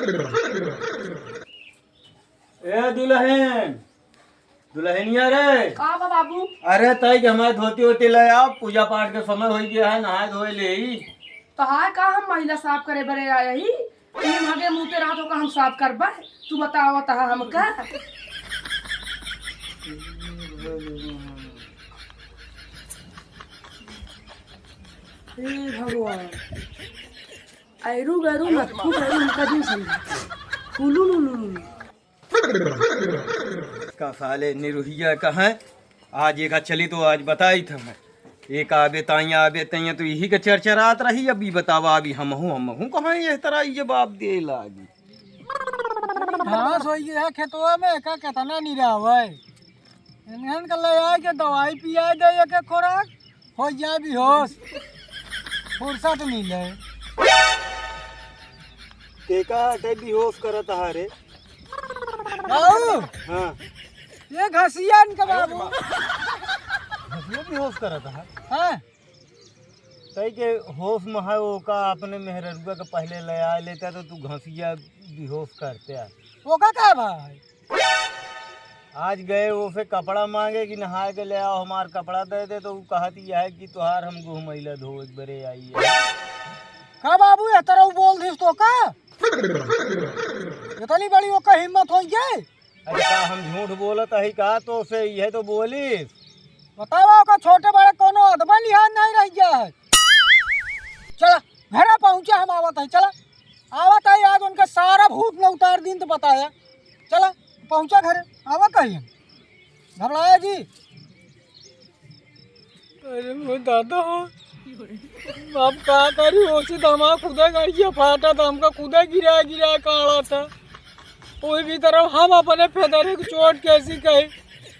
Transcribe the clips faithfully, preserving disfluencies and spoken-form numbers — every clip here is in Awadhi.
ए दुलहिन, दुलहिनिया रे। का बा बाबू? अरे तई के हमार धोती वोती ले आव, पूजा पाठ के समय होइ गया है, नहाए धोए लेई। तोहार का हम महिला साफ करे बरे आया ही? तीन भागे मुँह पे रात होकर हम साफ करबे, तू बतावा तहा हमका। हे भगवान, ऐरू गैरू नत्थू गैरू उनका दिन समझा। हुलू लू लू लू। का साले निरुहिया का है, आज एक चली तो आज बताई था मैं। एक आबे ताइया आबे ताइया तो यही के चरचरात रही। अभी बतावा अभी हमहू हमहू कहाँ ये तरह ये जवाब दे लागी। घास होई है खेतवा में, का केतना निरावै। इन्हन के ले आए के दवाई पिया दे, एक एक खोराक, हो जाए बेहोश, फुर्सत मिले। केका हटे बेहोश करत हा रे? बाबू, हाँ। ये घसिया इनके बाबू। घसिया बेहोश करत हा? हाँ। तई के होश में है, ओका अपने मेहररुआ के पहले ले आ लेता तो तू घसिया बेहोश करते आ। ओका का भाई? आज गए ओसे कपड़ा मांगे कि नहाए के ले आओ, हमार कपड़ा दे दे, तो उ कहत यह है कि तोहार हम गुह मैला धो एक बरे आई है। का बाबू, ये तरह उ बोल दिस तो का? इतनी बड़ी ओकर हिम्मत होइ गई? अरे का हम झूठ बोलत है का? तो से यह तो बोली। बतावा, ओकर छोटे बड़े कोनो अदबा लिहाज नहीं रह गया है। चला, घरे पहुँचा, हम आवत है, चला। आवत है, आज उनका सारा भूत न उतार दिन तो बताया। चला, पहुँचा घरे, आवा कहिए। घबराया जी। अरे वो दादा हो, अब का करी, ओसे तो हमारा खुदा गाड़िया फाटा था, हमका खुदा गिरा गिरा काढ़ा था। वही भी तरह हम अपने फेदरे की चोट कैसी कही,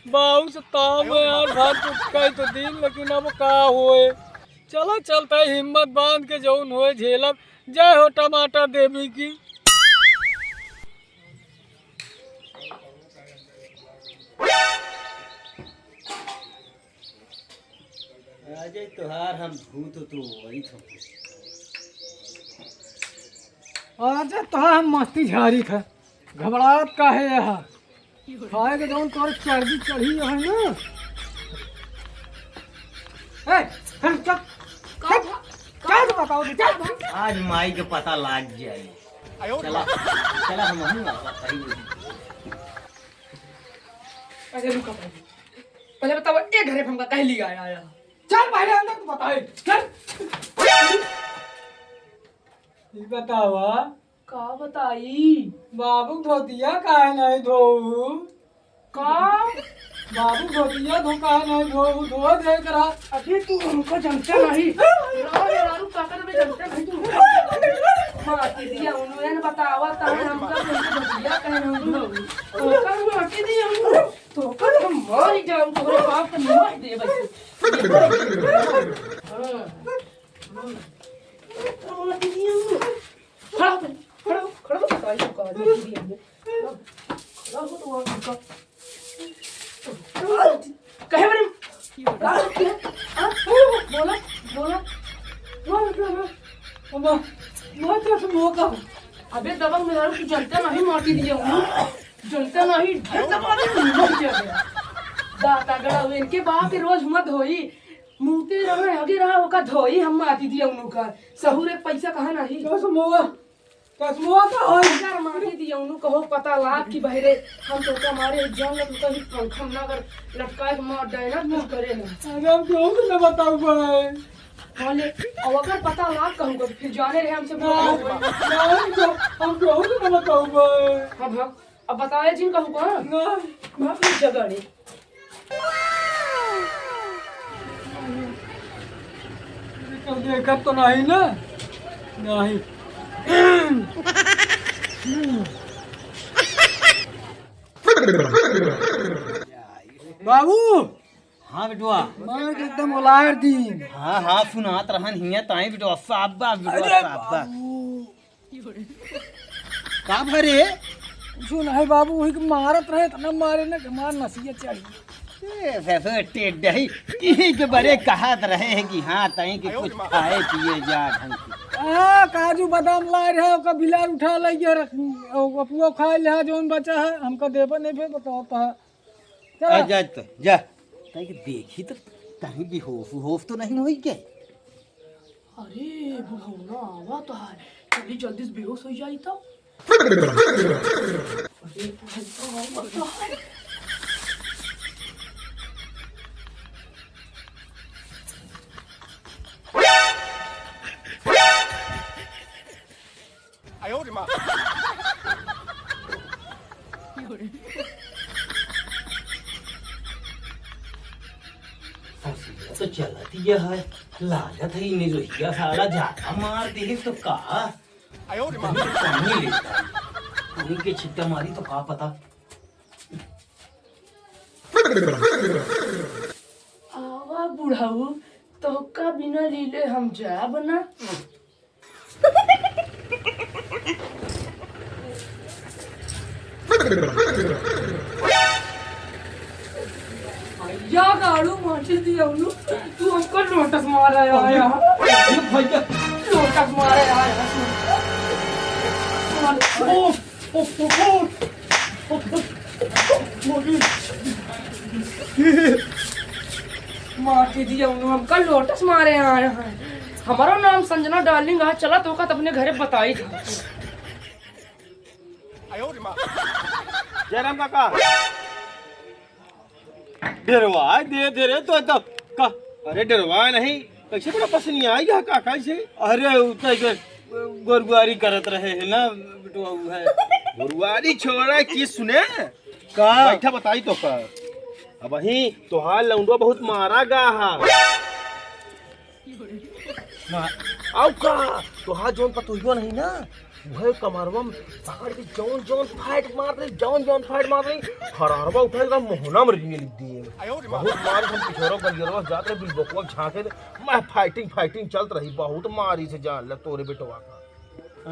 बाऊ से ताव में यार भाग चुका है तो दिन, लेकिन अब का होए। चला चलता है, हिम्मत बांध के जौन होए झेलब। जय हो टमाटर देवी की। अजय तोहार हम भूत तो वही थो। अजय तोहार हम मस्ती झारी था। घबरात का है यह? खाए के जौन तोर चर्बी चढ़ी है ना। ए, हट, चुप। का हट, भा-, का चल, भा-, बताओ बेटा। का भा-, आज माई के पता लाग जाए। चला, चला, हम हूँ ना, पता ही नहीं। अरे रुका भाई, पहले बताओ, ए घरे पे हमका कह लिया आया, आया? चल पहले अंदर तू बताए, चल। ई बतावा, का बताई? बाबू धोतिया काहे नहीं धोऊ? का? बाबू धोतिया धो काहे नहीं धोऊ? धो दे करा। अबे तू हमको जनता नहीं। राव रे रारू काका रे जनता नहीं तू। माटी दिया उन्होंने बतावा ताहे हमका तुमको धोतिया काहे नहीं धोऊ? तो का माटी दिया उन्होंने? तो का हम मारी जाऊ तोरे बाप को मार दे बस। हाँ। हाँ। माटी दिया उन्होंने। खड़ा हो, खड़ा हो, खड़ा हो, बताई तू का, देखी भी हमने। खड़ा हो तो वहाँ रुका। कहे बरे, का करती है? हाँ? बोला, बोला, बोला, बोला। अम्मा, मार के मौका। अबे दबंग मेहरारू, तू जनता नहीं माटी दिया हूँ। जनता नहीं, ढेर दबा दे, मर जाबे। दाता गड़ा हुए, इनके बाप के रोज मत होई। मुँहते रहे, हगे रहा, ओका धोई हम माटी दिया उनका। सहूर एक पैसा कहाँ नहीं। चश्मोआ, चश्मोआ का होई? यार, माटी दिया उनु कहो पता लाग कि बहरे हम तो का मारे जान लग कहीं पंखा में ना अगर लटकाए के मार डायना कुछ करे ना। अरे, हम केहू से ना बताऊ भाई। हाँ, ले, अब अगर पता लाग कहूँ कर, फिर जाने रहे हमसे नहीं, बोला। नहीं, हम केहू से ना बताऊ भाई। हाँ, हाँ। अब बताए जिन कहू का? ना। बाप रे जगह रे। कल देखत तो नहीं ना? नहीं। बाबू। हाँ बेटवा। मार के एकदम उलार दी। हाँ, हाँ, सुनात रहन हिया ताई बेटवा, साफ बा, बेटवा, अरे साफ बा। बाबू। का भरे? कुछ नहीं बाबू, वही के मारत रहे, इतना मारे ना कि मार नसिया चढ़ी। ए, ससुर टेढ़ दही, इही के बरे कहत रहे हैं कि हाँ, तई के कुछ खाए पिए जा ढंग से। आ, काजू बादाम लाए रहे, ओकर बिलार उठा लइ गया, रख, ओ, अपनो खाए ले, जौन बचा है, हमका देबे नहीं, फिर बताओ तो। चला। आ, जा तो, जा। तई के देखी तो, कहीं बेहोश उहोश तो नहीं होई के? अरे, बुढ़ौना आवा तो है, चली जल्दी से बेहोश हो जाई तो। अरे, बुढ़ौना आवा तो है। ससुरा तो चलत ही है, लागत है इन्हें रोहिया साला जाता मार दे तो का? पानी लेता, पानी के छिट्टा मारी तो का पता। आवा बुढ़ऊ, तोहका बिना लीले हम जाब ना। या गाड़ू माचिस दिया उन्नू, तू हमका लोटस मारे आया। ये भैया। लोटस मारे आया। ओ, ओ, ओ, ओ। मार दीदी, उन्होंने हमका लोटस मारे आए हैं। हमारो नाम संजना डार्लिंग है, चला तोका त अपने घरे बताई था। जयराम काका, डेरवा दे दे रे तो, तो का? अरे डेरवा नहीं, कैसे बड़ा पसनिया आई है काका से? अरे उ तो के गोरुआरी करत रहे है ना बेटवा, उ है। गोरुआरी छोड़ा, चीज सुने। का? बैठा बताई तो का। अबहीं तोहार लौंडवा बहुत मारा गा हा। मा-, आउ का? तोहार जौन पतोहियो नहीं ना, उहे कमरवा में पकड़ के जौन जौन फाइट मार रही, जौन जौन फाइट मार रही, हरारवा उठा के मोहना में रेल दिए। बहुत मार हम पिछोरा गलियरवा जात रहे, बिलबकवा झांके दे, मैं फाइटिंग फाइटिंग चलत रही, बहुत मारी से जान ले तोरे बेटवा का।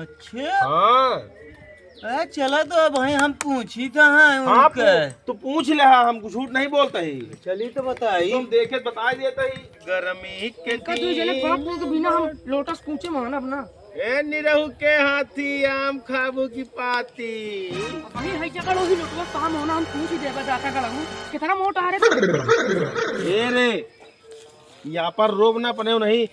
अच्छा। हाँ। अरे चला तो अब भाई हम पूछी कहाँ है हाँ, उनका? पू-, तू पूछ ले, हाँ, हम कुछ झूठ नहीं बोलते ही। चली तो बताई। तुम देखे बताई देते ही। गर्मी के इनका दू जने दिन। बाप रे के बिना हम लोटस पूछे मानब ना। ए निरहू के हाथी आम खाबू की पाती। वही है जगह वही लोटवा कहाँ मोहना हम पूछ ही देबा जाता गड़हू। कितना मोटा है रे तू? ए रे, यहाँ पर रोब ना अपने नहीं,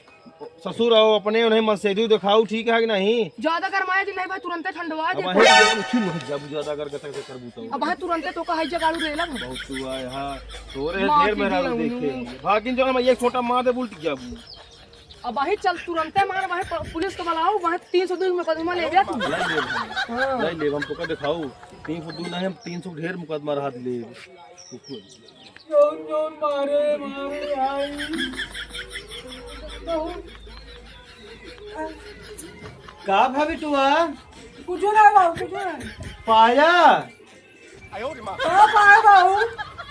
ससुर आओ अपने उन्हें मनसेधु दिखाऊ, ठीक है कि नहीं? ज्यादा गरमाया जी नहीं भाई, तुरंते ठंडवा अब दे। है, उठी मत जब ज्यादा अगर गतर गतर बूता हो। अब है तुरंते तो का है जगाड़ू रे लग। बहुत तू आए, हाँ। तोरे माँ ढेर की मेरा जी देखे। उन्होंने। भागिन जो मैं एक छोटा मार दे उल्ट गया वो। अब वही चल तुरंते मार, वही प-, पुलिस को बुलाओ, वही तीन सौ दो मुकदमा ले गया तू। लाई लेब हम। हाँ। लाई लेब हम तो का दिखाऊ। तीन सौ दो नहीं, हम तीन सौ ढेर मुकदमा रहा ले। जौन जौन मारे, मारे आई। का भा बिटुआ? कुछो ना बाबू, कुछो ना। पाया? का पाया बाबू?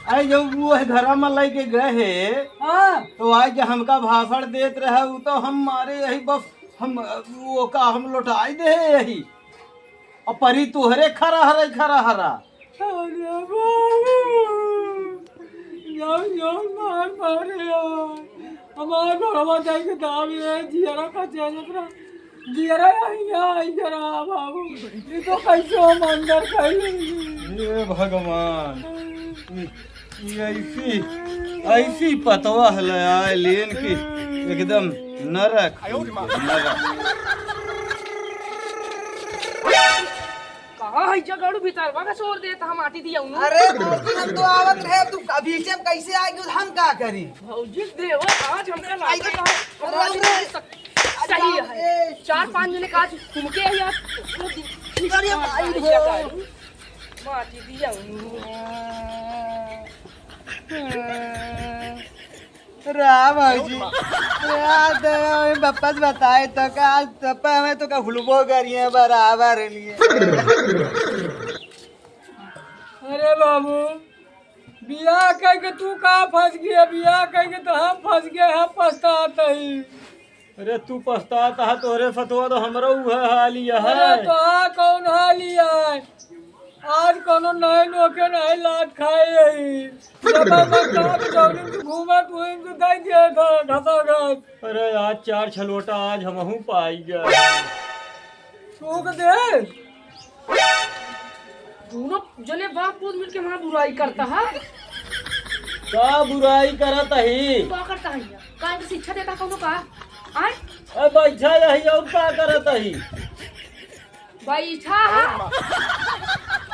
अरे जब वो है घरा में लेके गए है, हाँ। तो आज हमका भाषण देत रहे, वो तो हम मारे यही बस हम वो का हम लौटाई दे यही। अब परी तोहरे खरा हरे, खरा हरा। अरे बाबू, जौन जौन मार मारे यार, हमार घरवा जाए के दाम ये जियरा का चलत रहा, जियरा यहाँ आई जरा बाबू, ये तो कैसे हम अंदर कर लेंगे। हे भगवान, ई, ई ऐसी, ऐसी पतवा हले आए लेन की एकदम नरक, नरक। कहाँ है जगाड़ू भीतर? वहाँ छोड़ दे, तो हम आती थी आऊँ। अरे भौजी, हम तो आवत रहे, तू अभी से हम कैसे आ गयो, हम का करी? भौजी, देवर, आज हमका आई लागत तो है, हम अरे आज रे। सही है। अरे। चार पाँच जने का आज घूम के आई आप। अरे भाई हो। माटी दिया। रा भौजी, रा दे, बप्पा से बताए तो का, आज तप्पा हमें तो का हुलबो करिए बराबर लिए। अरे बाबू, बियाह कह के तू का फंस गया? बियाह कह के तो हम फंस गए, हम पछतात ही। अरे तू पछतात हा, तोहरे सतवा तो हमरो उहे हाल ही है। अरे तो आ कौन हाल ही है? आज नहीं नोखे नहीं लात खाए यही। जब मैं काम जौनी से घूमत हुई तो दे दिया था घसा घस। अरे आज चार छलोटा आज हमहू पाई गया। तू के दे। दोनों जने बाप पूत मिलके हमार बुराई करता है। का बुराई करत ही? का करता है यहाँ? का इनके शिक्षा देता कौनो का? आय? ए, बैठा यही और का करत ही? बैठा है।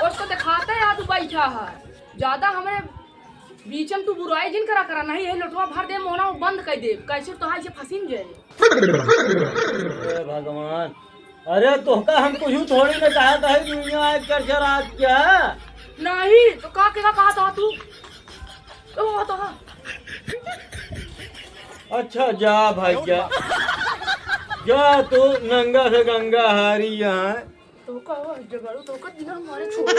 उसको दिखाते है तू बैठा है। ज्यादा हमरे बीच में तू बुराई जिन करा करा, नहीं है लोटवा भर दे मोहना वो बंद कर दे, कैसे तो हाय से फंसिन जाए। हे भगवान, अरे तोहका हम कुछ थोड़ी ना कहा था, दुनिया एक चर्चा रात क्या? नहीं तो का के का कहा था तू? तो वो तो हाँ। अच्छा जा भाई जा, जा तू नंगा से गंगा हारी यहाँ। तो का हुआ जगाड़ू तो का बिना हमारे छोड़।